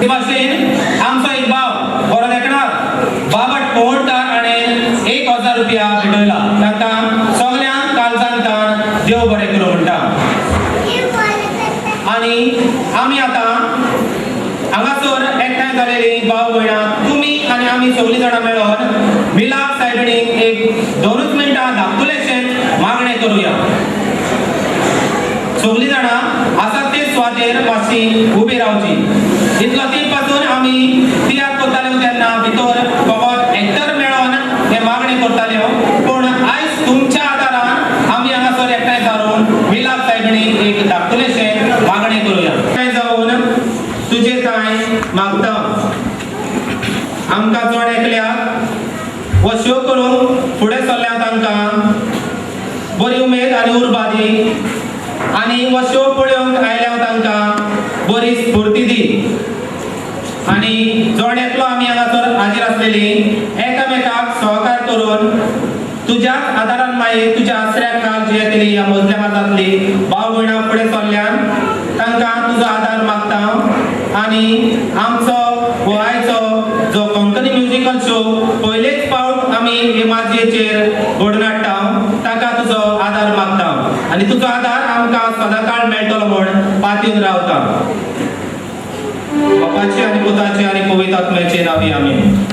ते भाशेन आमचो एक भाव बरो देखणार बाबट पोवणकार हाणें 1000 रुपया भेटयला. तांकां सगल्यांक काळजांतान देव बरें करूं म्हणटा. आनी आमी आतां हांगासर एकठांय जालेली भाव भयणां, तुमी आनी आमी सगळीं जाणां मेळोन मिलाक सायबिणीक एक 2 मिनटां धाकटुलेशें मागणें करुया. सगळीं जाणां आसा ते सुवातेर मातशी उबी रावची. इतलो तेंप पासून आमी तियात्र करताले तेन्ना भितर फकत एकतर मेळोन हे मागणें करताले, पूण आयज तुमच्या आदारान आमी हांगासर एकठांय जावन मिलाक सायबिणीक एक धाकटुलेशें मागणें करुया. एकठांय जावन तुजे कांय मागता, आमकां चड एकल्याक हो शो करूंक फुडें सरल्या तांकां बरी उमेद आनी उर्बा दी आनी हो शो पळोवंक आयल्या तांकां बरी स्फूर्ती दी. आनी जण एकलो आमी हांगासर हाजीर आसलेली एकामेकाक सहकार करून तुज्याच आदारान मागीर तुज्या आसऱ्या खाल जी येतली ह्या मजल्या जातली भाव भयणां फुडें सरल्यान तांकां तुजो आदार मागता. आनी आमचो हो आयचो जो कोंकणी म्युजिकल शो पयलेच फावट आमी हे माचयेचेर घडोवन हाडटा ताका तुजो आदार मागता आनी तुजो आदार आमकां सदांकाळ मेळटलो म्हूण पातयेवन रावता. बापाचे आनी पुताचे आनी पवित्र आत्म्याचे नांवी, आमीन.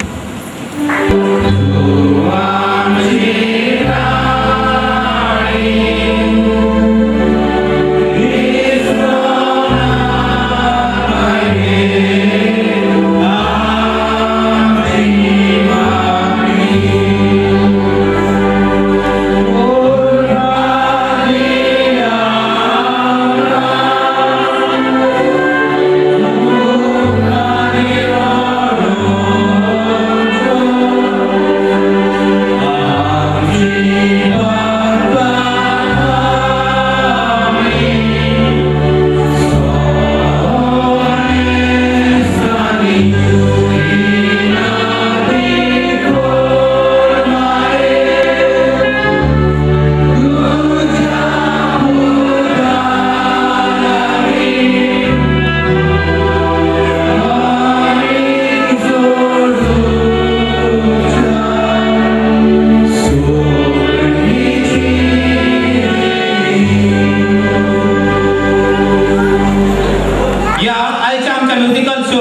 या आयच्या आमच्या म्युजिकल शो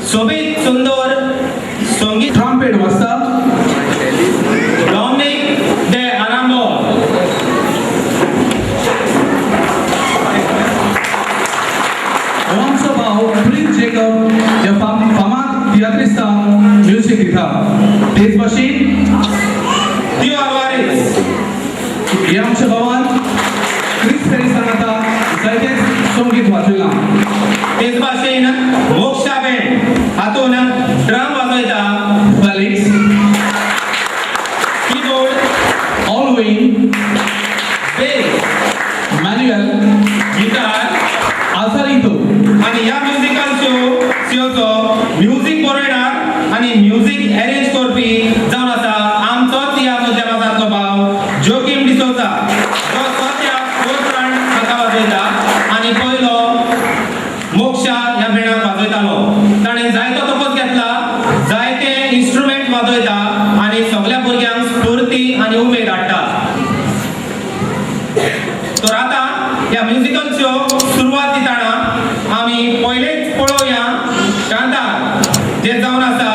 सोबीत सुंदर संगीत ट्रम्पेट वाजता डॉमनिक दे आरांबो. हो आमचो भाव प्रिन्स जेकब ह्या फामाद तियात्रिस्ता म्युजीक दिता. तेच भाशेन दियो आल्वारीस. हे आमच्या भावान क्रिस फेरीस सांगता जायतेच संगीत वाजयलां. तेच भाशेन मोक्षा बँड हातून ड्रम वाजयता Felix, keyboard Alvin, base, manual, guitar, आझारितो. आणि ह्या म्युजिकल शोचो म्युजीक बरयणार आनी म्युजीक अरेंज करपी जावन आसा आमचोच ह्या मध्यमांतलो भाव जोकीम डिसोजा, जो सद्या फोरफ्रंट हाका वाजयता आनी पयलो मोक्षा ह्या बँडाक वाजयतालो. ताणें जायतो तपस घेतला, जायते इन्स्ट्रुमेंट वाजयता आनी सगल्या भुरग्यांक स्फूर्ती आनी उमेद हाडटा. तर आतां ह्या म्युजिकल शो सुरवात दितना आमी पयलेच पळोवया कांतार, जें जावन आसा.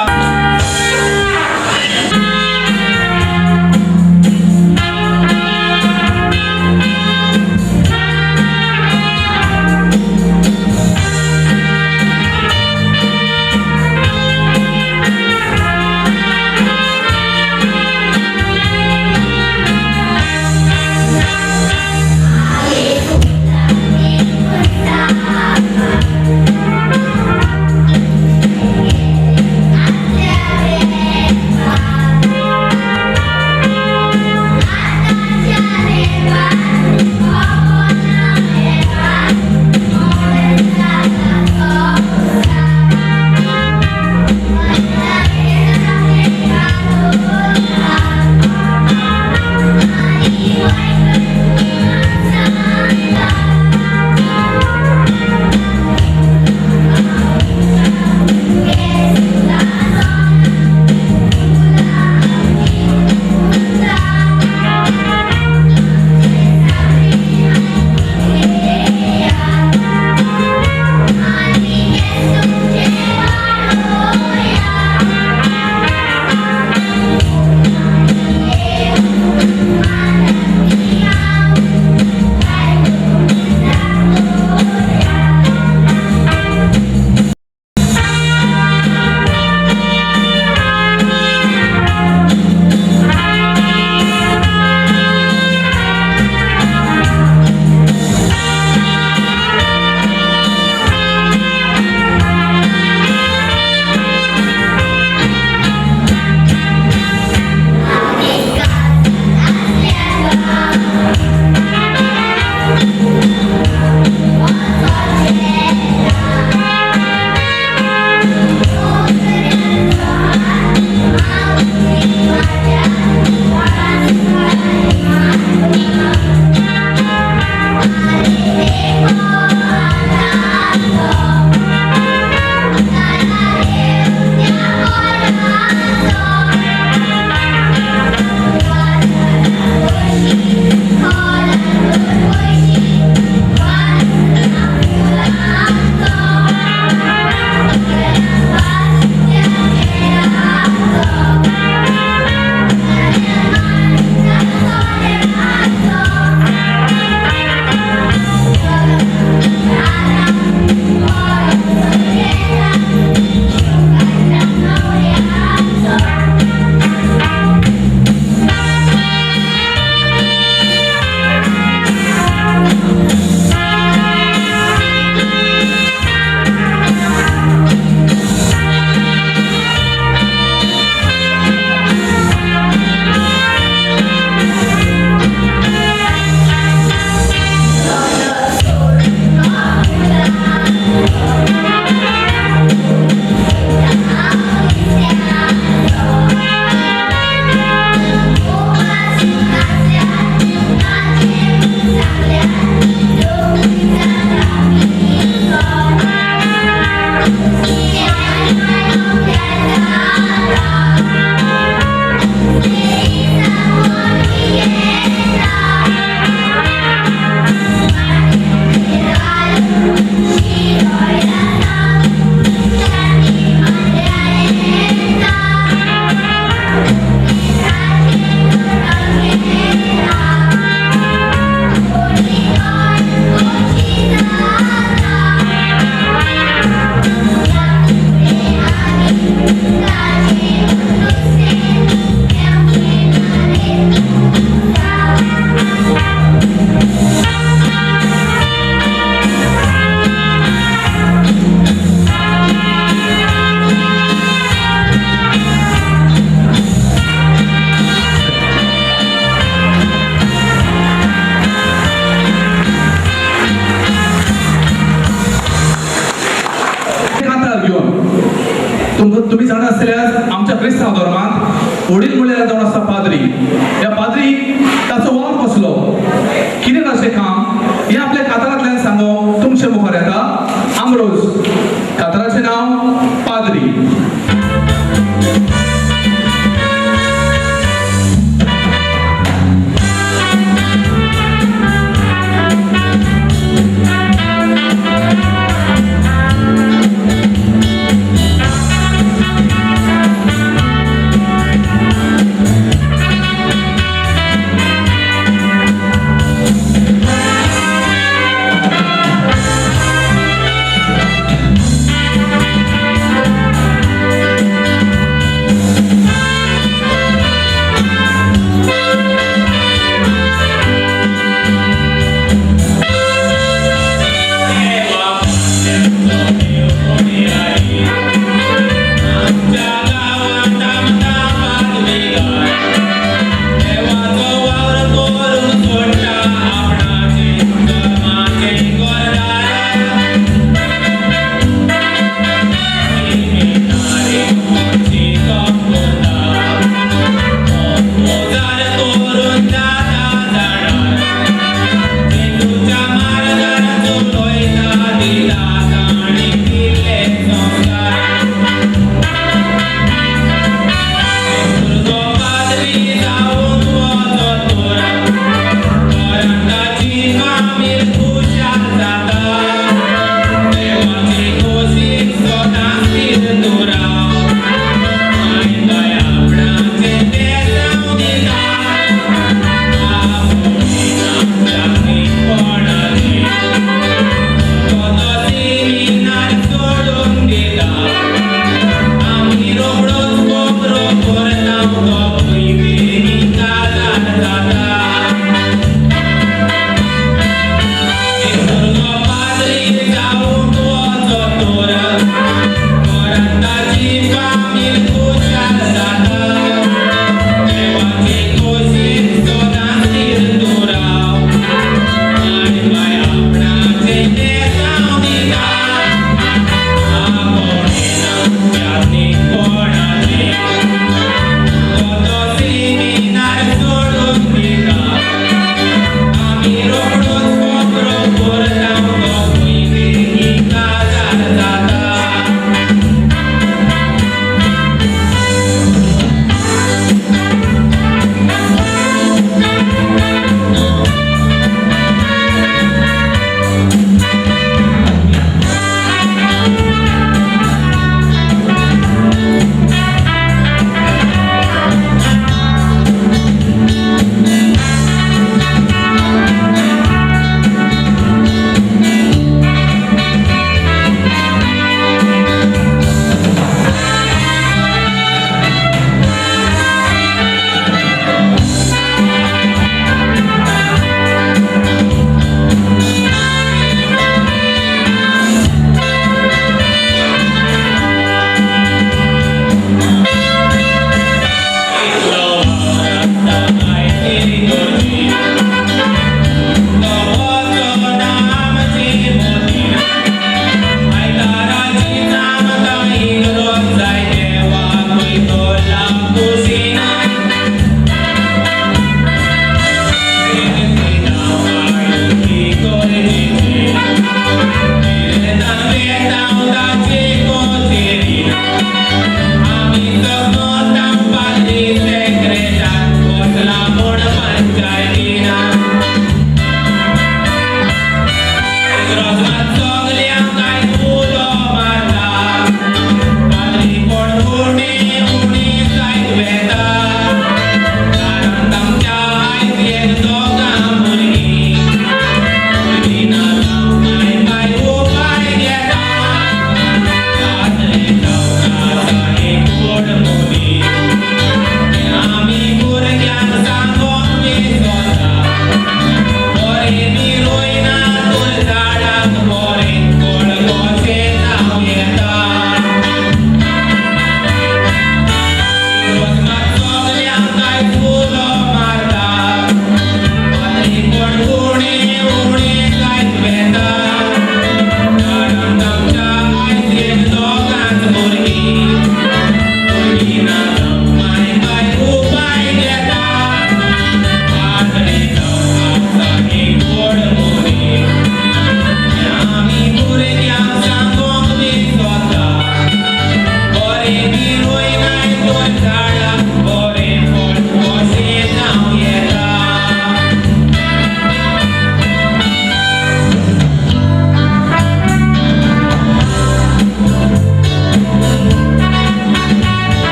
तुमकां तुमी जाणा आसतल्यार आमच्या क्रिस्तांव धर्मांत वडील म्हणल्यार जावन आसा पाद्री. ह्या पाद्री ताचो वावर कसलो, कितें ताचें काम, हें आपल्या कातारांतल्यान सांगो तुमचे मुखार येता आमरोज. काताराचें नांव पाद्री.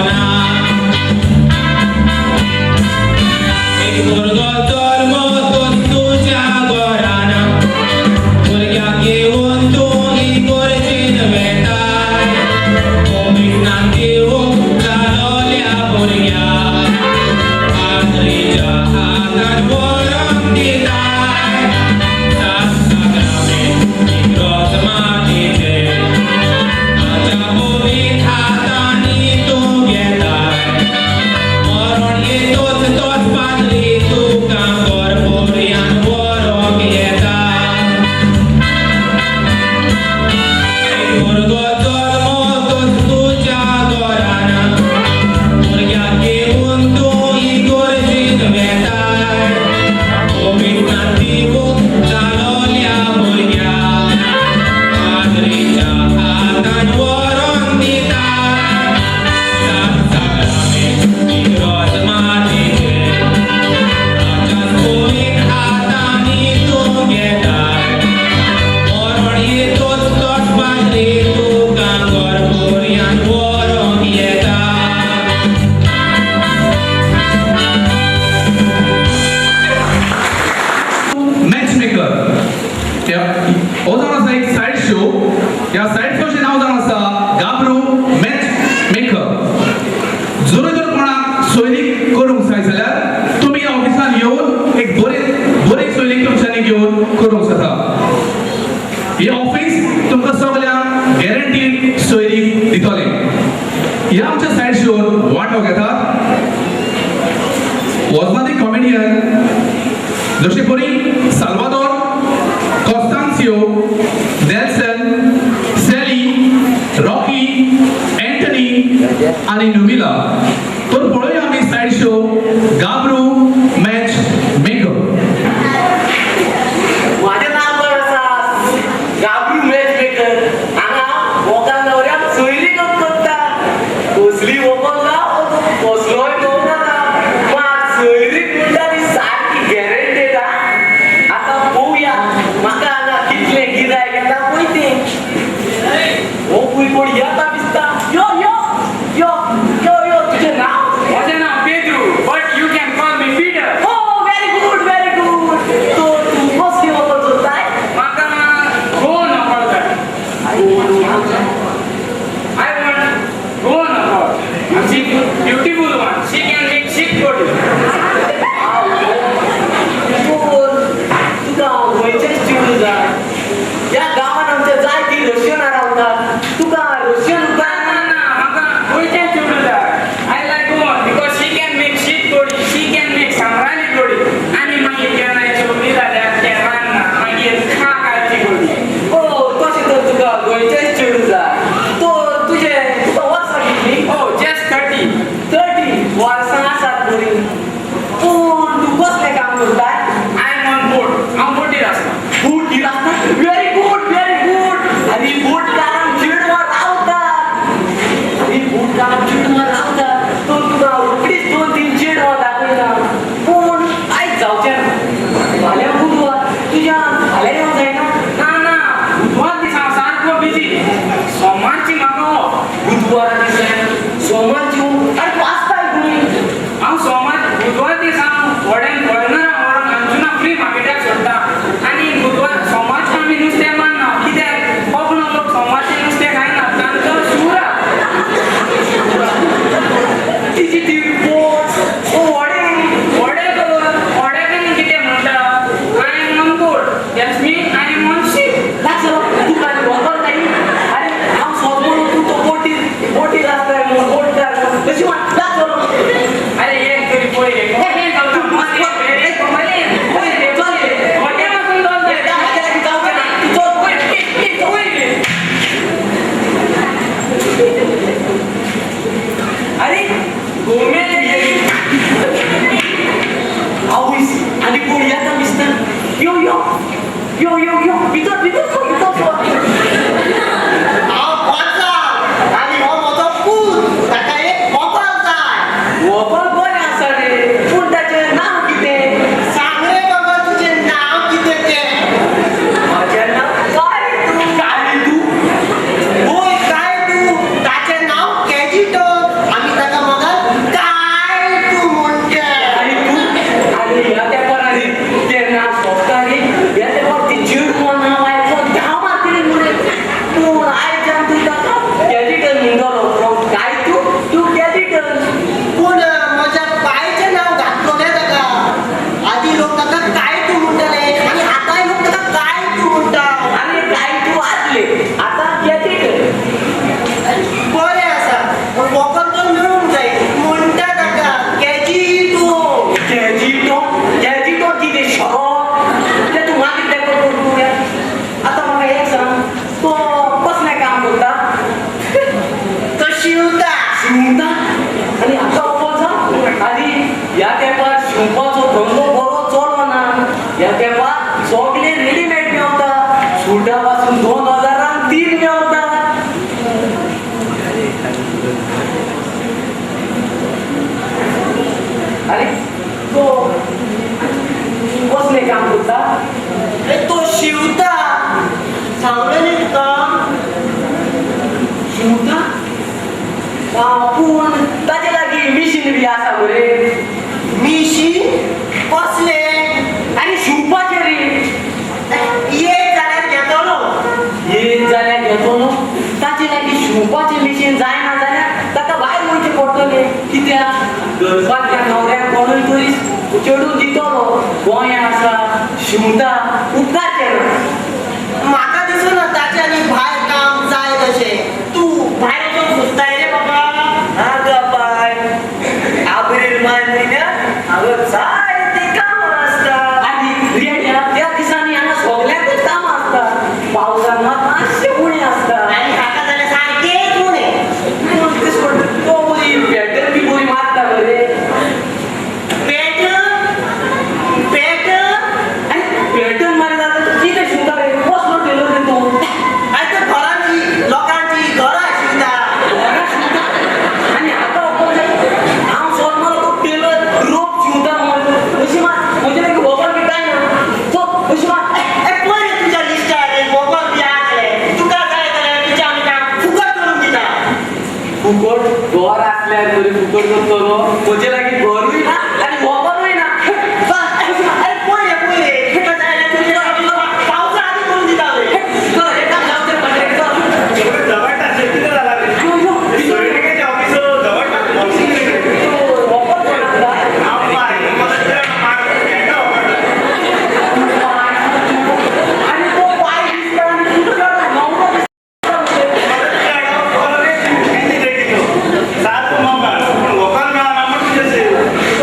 ना. एक भुरगो जल्मतूच तुज्या घरान, भुरग्याक घेवन तूं इगर्जेन वेताय. कोमिसां दिवंक जालोल्या भुरग्याक पाद्रीच्या हातान व्हरोन दिताय. सात साक्रामेंत इग्रोज मातीचें ताच्या पवित्र हातांनी तूं घेताय. मरण येतूच तोच पाद्री तुका गोरपुर्यान व्हरोंक येता. एक भुरगो जल्मतूच तुज्या घरान, भुरग्याक घेवन तूं इगर्जेन वेताय. कोमिसां दिवंक जालोल्या भुरग्याक पाद्रीच्या हातान व्हरोन दिताय. सात साक्रामेंत इग्रोज मातीचें ताच्या पवित्र हातांनी तूं घेताय. मरण येतूच तोच पाद्री तुका गोरपुर्यान व्हरोंक येता. मॅच मेकर हो जावन आसा एक सायड शो. ह्या सायड शोचें नांव जावन आसा गाबरू मॅच मेकर. जर तर कोणाक सोयरीक करूंक जाय जाल्यार तुमी ऑफिसान येवन एक बरी बरी सोयरीक तुमच्यांनी घेवन करूंक जाता. हे ऑफिस तुमकां सगल्यांक गॅरंटीड सोयरीक दितलें. ह्या आमच्या सायड शोन वांटो घेतात वजनादी कॉमेडियन जशे परी Salvador, Constancio, Nelson, Sally, Rocky, Antony आनी नुमिला. तर पळोवया आमी side show Gabru match maker. माझें नांव कोण आसा? Gabru match maker. हांगा वोकाल न्हवऱ्याक सोयरीक करता. कसली वोकल जावं, कसलोय घोव जाता, मात सोयरीक म्हणटा ती सारकी गॅरंटेड. आतां पळोवया म्हाका हांगा कितलें गिरायक येता पळय तें. हो पळय कोण येता दिसता. यो यो यो यो यो, तुजें नांव? म्हजें नांव Pedro, but you can call me Peter. Oh, very good, very good. तो तूं कसली वोकल सोदताय? म्हाका गोवन व्हंकल जाय. I want Goan व्हंकल. She beautiful one. She can make शीत कडी. पूण तुका गोंयचेच चेडूं जाय? ह्या गांवांत आमच्या जायतीं रशियनां रावतात. तुका रशियन? ना ना ना, म्हाका गोंयचें चेडूं जाय. I like Goan because she can make शीत कडी, she can make सांबराली कडी. आनी मागीर केन्नाय सोगली जाल्यार तें रांदना, मागीर खा कालची कडी. ओ, तशें तर तुका गोंयचेच चेडूं जाय. तो तुजें तुका वर्सां कितलीं? Oh, just 30. 30 वर्सां आसात बरीं. पूण तूं कसलें काम करताय? I am on boat. हांव बोटीर आसता. बोटीर आसता? Very good, very good. आनी बोटकारांक चेडवां रावतात. आनी बोटकारांक चेडवां रावतात. तर तुका रोखडीच दोन तीन चेडवां दाखयता. पूण आयज जावचें ना, फाल्यां बुधवार. तुज्यान फाल्यां येवंक जायना? ना ना, बुधवार दीस हांव सारको बिजी. सोमारची म्हाका ऑफ. बुधवारा दीस सोमारची? आरे, तूं आसताय खंय? हांव सोमार, बुधवार दीस हांव व्हड्यान फॉरेनराक व्हरोन अंजुना फ्री मार्केटाक सोडटा आनी बुधवार सोमारचें आमी नुस्तें मारना, कित्याक कोंकणो लोक सोमारचें नुस्तें खायना, तांकां शिवरा. तिची ती बोट ओ व्हडें? व्हडें कर, व्हड्याक कितें म्हणटा? I am on boat, that's mean I am on ship. लागसलो तुका आनी व्हंकल जाय. अरे, हांव सोद म्हणून तूं तो बोटीर बोटीर आसताय म्हणून, बोटकार म्हणून अशी म्हण. लागसलो. अरे, एक तरी पळय रे, व्हडें चलता. व्हडें मातून चलता. म्हाज्या लागीं जावचें ना. तूं चल. पळय रे. अरे, गोमेले. आवयस, आनी कोण येता दिसता. यो यो यो यो यो, भितर भितर सो, भितर सो. हांव कोचाल आनी हो म्हजो पूत. ताका एक व्हंकल जाय. व्हंकल बरें आसा रे, पूण ताचें नांव कितें? सांग रे बाबा, तुजें नांव कितें तें. म्हजें नांव काय तूं? काय तूं? वय, काय तूं? ताचें नांव कॅजिटो. आमी ताका आनी हाका वोगोल जाय. आनी ह्या तेंपार शिंवपाचो धंदो बरो चलना. ह्या तेंपार सगळे रेडीमेड मेवता. सुटा पासून 2000 3 मेवता. आनी तो कसलें काम करता? तो शिवता. सांगलें न्ही तुका. शिंवता? पूण ताजे लागीं मिशीन बी आसा मरे. मिशीन कसलें? आनी शिंवपाचें रे. येत जाल्यार घेतलो. येत जाल्यार घेतलो. ताजे लागीं शिंवपाचें मिशीन जायना जाल्यार ताका भायर वयचें पडटलें. कित्याक घरपांतल्या न्हवऱ्याक कोणूय तरी चेडूं दितलो. गोंया आसा शिंवता उपकार केलो. म्हाका दिसना ताचें आनी भायर काम जाय तशें. तूं भायर वचूंक सोदताय रे बाबा? आगा बाय, आब्रील माय म्हयन्यात हांगा जायतीं कामां आसता. आनी रेड्या त्या दिसांनी हांगा सगल्यांकूच कामां आसता. पावसान मात मातशें उणें आसता. आनी हाका जाल्यार सारकेंच उणें. तो बरी बॅटर बी बरी मारता मरे. पॅटर्न पॅटर्न आनी बॅटर मारता जाल्यार कितें शिंवता रे? कसलो टेलर रे तो? आनी तो घरांची लोकांची घरां शिवता. घरां शिंवता. आनी आतां वोगोल जाय. हांव सोद तो टेलर रोप शिंवता म्हूण. अशी मात म्हजे लागीं वोगोल बी कांय ना. चल अशी मात. ए पळय रे तुज्या लिस्टार एक वोगोल बी आहा जाल्यार तुका जाय जाल्यार तुजें आमी काम फुकट करून दिता. फुकट घर आसल्यार बरी फुकट करतलो. म्हजे लागीं घरूय ना आनी वोगोलूय ना. अरे पळय रे पळय रे तुका जाय जाल्यार तुजें आमी पावसा आदी करून दिता रे. चल हे काम जावचें पडलें. चल यो यो वोगोल कोणाक जाय? आनी तो पाय दिसता आनी तुजो न्हवरो दिसता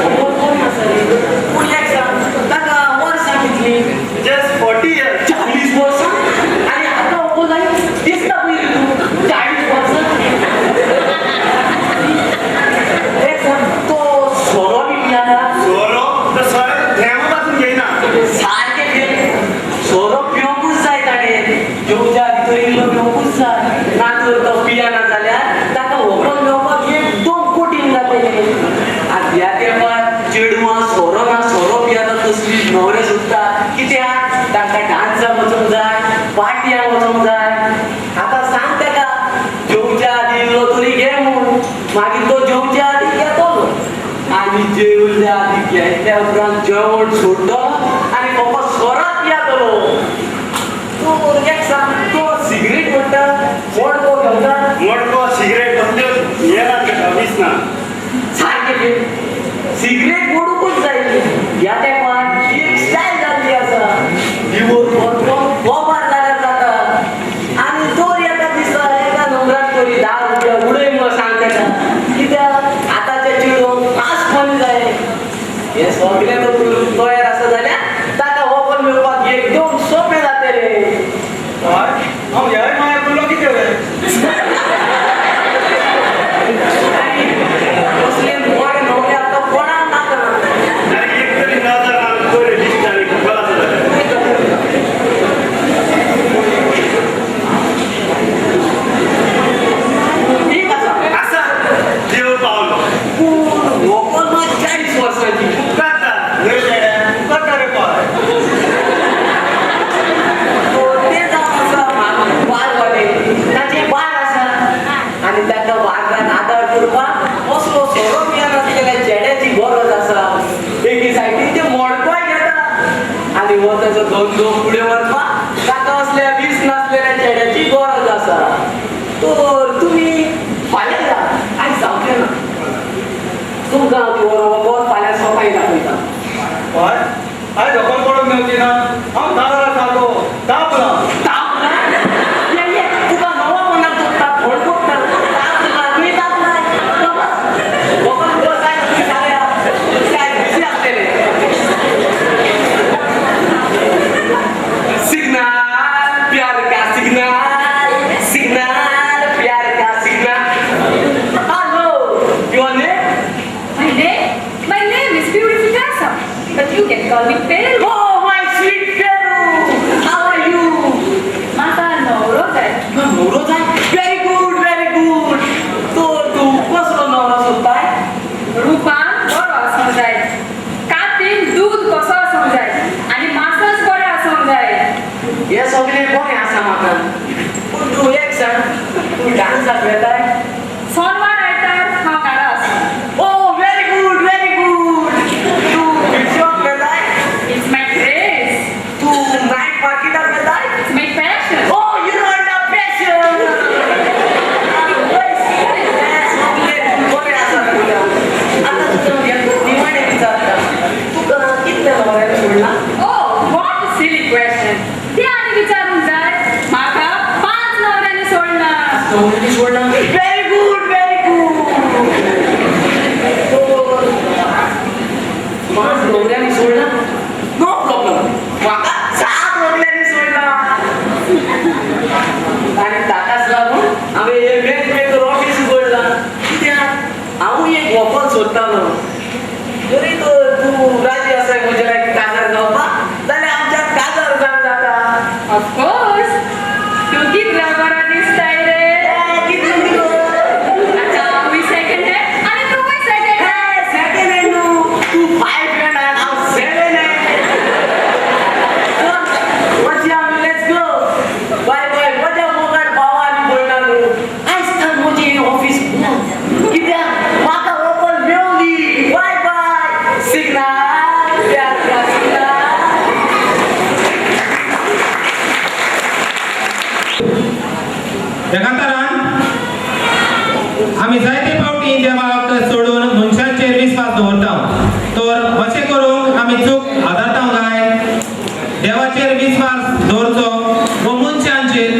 वोगोल कोण आसा रे? पूण एक सांग, ताका वर्सां कितलीं? 40 वर्सां. आनी आतां वोगोल जाय दिसता पळय तूं 40 वर्सां. एक सांग, तो सोरो बी पियाना? सारकें पियेन. सोरो पिवंकूच जाय ताणें. जेवच्या आदी तर इल्लो पिवंकूच जाय. ना तर तो पियाना जाल्यार ताका व्हंकल मेळपाक एकदम कठीण जातलें. आनी ह्या तेंपार चेडवां सोरो ना सोरो पियाना तसली न्हवरे सोदता. कित्याक तांकां डांसाक वचूंक जाय, पार्टयांक वचूंक जाय. आतां सांग ताका जेवच्या आदी इल्लो तरी घे म्हूण. मागीर तो जेवच्या आदी घेतलो. आनी जेवल्या आदी घेतल्या उपरांत जेवण सोडटलो आनी फकत सोरोच पियातलो. तूं एक सांग, तो सिगरेट म्हणटा, मडको घेता? मडको सिगरेट कसल्यो हे ना, वीस ना. सारकें सिगरेट ओडूंकूच जाय. ह्या तेंपार एक स्टायल जाल्ली आसा. दिवोर कोपार जाल्यार जाता. आनी दर एका दिसा एका नंबराक तरी 10 रुपया उडय म्हूण सांग ताका. कित्याक आतांच्या चेडूंक फास्ट मनी जाय. हें सगळें तो करूंक तयार आसा जाल्यार ताका वोगोल मेळपाक एकदम सोंपें जातलें. आनी असले बरे न्हवरे आतां कोणाक नाका. अरे एक तरी नजर ना पयर लिस्ट आनी खबर आसा जाल्यार. एक आसा. आसा देव पावलो. पूण व्हंकल मात 40 वर्सांची. उपकारता न्हय रे? उपकारता रे पळय. तो तें जावन आसा बारवाले. ताचें बार आसा आनी ताका बार्रान आदार करपाक असलो सोरो पियेनासलेल्या चेड्याची गरज आसा. एकी सायडीन ते मडकोय घेता आनी हो ताचो धंदो फुडें व्हरपाक ताका असल्या वीस नासलेल्या चेड्याची गरज आसा. तर तुमी फाल्यां या. आयज जावचें ना. तुमकां हांव ती वोगोल फाल्यां सकाळीं दाखयता. ताप ना? ये ये तुका नवो मनाक दुखता, थोड दुखता. ताप तुका तुवें ताप ना. वोगोल तुका जाय तसली फाल्यां. काय बिजी आसतले. सिग्नल प्यार का सिग्नल, सिग्नल प्यार का signal. Hello, your name? ऑफिसाक वेताय? Sonwar आयतार हांव घरा आसता. Oh, very good, very good. तूं फिरशोक वेताय? It's my craze. तूं नायट मार्केटाक वेताय? It's my passion. Oh, you are the passion. बरें आसा तुज्या. आतां तुका निमाणें विचारता, तुका कितल्या न्हवऱ्यांनी सोडलां? Oh, what a silly question. ते आनी विचारूंक जाय. म्हाका 5 न्हवऱ्यांनी सोडला. न्हवऱ्यांनी सोडलां? Very good, very good. 5 न्हवऱ्यांनी सोडलां? No problem. म्हाका 7 व्हंकल्यांनी सोडलां. आनी ताकाच लागून हांवें हें मॅच मेकर ऑफीस उगडलां. कित्याक हांवूय एक व्हंकल सोदतालो. तरी तर तूं राजी आसाय म्हज्या लागीं काजार जावपाक जाल्यार आमच्या काजार जावंक जाता. ऑफकोर्स. तूं कितलो बरो दिसताय रे. कितलो कितलो? आतां हांवूय सेकंड हँड आनी तूंय सेकंड हँड. सेकंड हँड न्हू, तूं 5 हँड आनी हांव 7 हँड. वचया आमी, let's go. Bye bye. म्हज्या मोगान भावा आनी भयणांनो, आयज तान म्हजें ऑफीस बंद, कित्याक म्हाका व्हंकल मेवली. बाय बाय. सिग्नल प्यार का सिग्नल. ह्या कांतारान आमी जायते फावटी देवाक सोडून मनशांचेर विस्वास दवरता, तर अशें करूंक आमी चूक आदारता काय? देवाचेर विस्वास दवरचो वो मनशांचेर?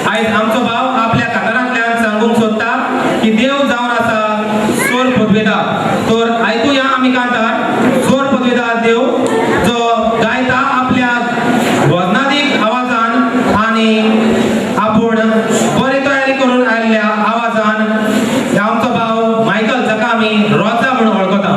आयज आमचो भाव आपल्या कांतारांतल्यान सांगूंक सोदता की देव जावन आसा सोर पदवेदार. तर आयकुया आमी कांतार सोर पदवेदार देव, जो गायता आपल्या वजनादीक आवाजान आनी आपूण बरी तयारी करून आयिल्ल्या आवाजान. आमचो भाव मायकल, जाका आमी रोजा म्हणून वळखता.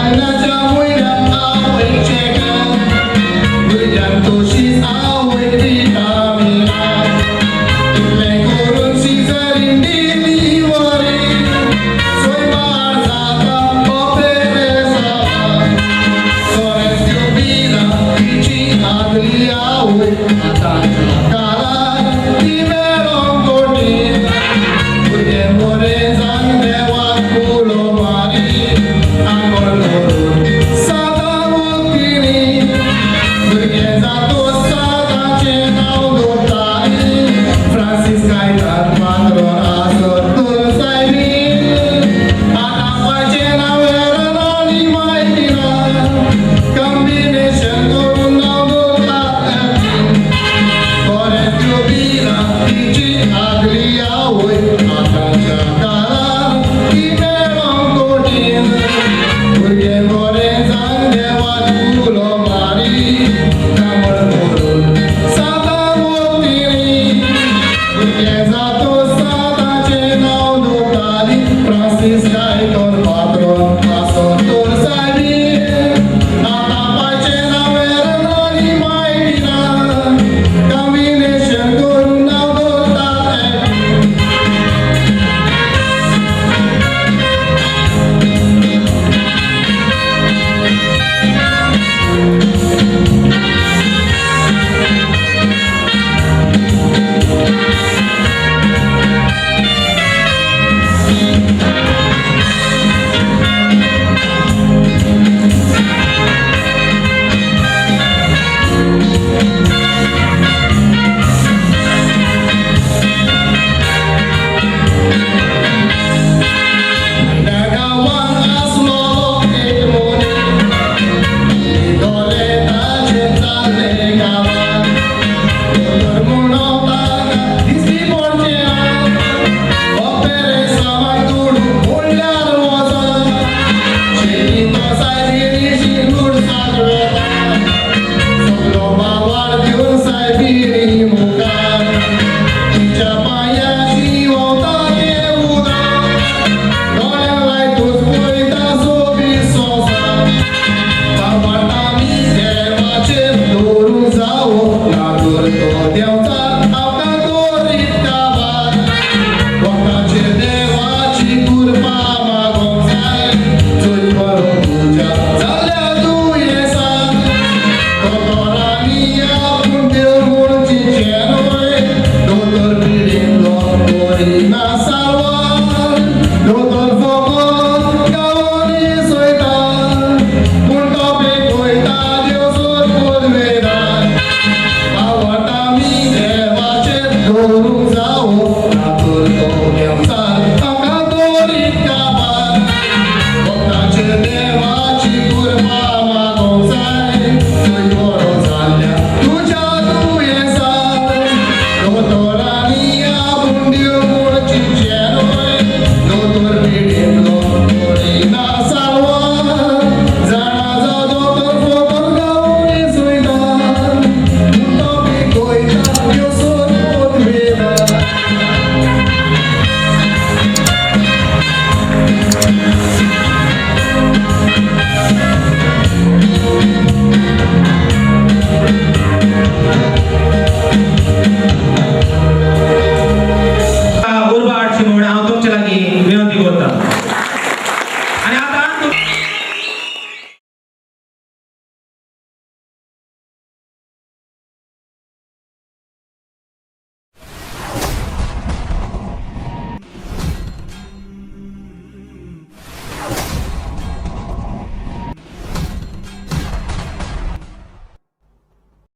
तेन्नाच्या म्हयन्याक आवयचें काम भुरग्यांक तशीच आवय विटामिना इतलें करून सिजरीन डिलिव्हरी सोयमार जाता ऑपेरेसांव सोरेंच दिवपी ना तिची आदली आवय आतांच्या काळार ती मेळोंक कठीण भुरगें बरें जावन देवाक उलो मारी आंगोळ करून सदां वखदिणी भुरगें जातो सदांचें नांव दवरताली फ्रांसीस कायतान पात्रोन आसत तुलसायनी आतां पाचें नांव वेरन आनी मायकिना कॉम्बिनेशन करून नांव दवरतात बरें दिवपी ना तिची आगली आवय आतांच्या काळार ती मेळोंक कठीण भुरगें बरें जावन देवाक उलो मारी कामळ करून सदां वखदिणी भुरगें जातो सदांचें नांव दवरताली फ्रांसीस गायतोन.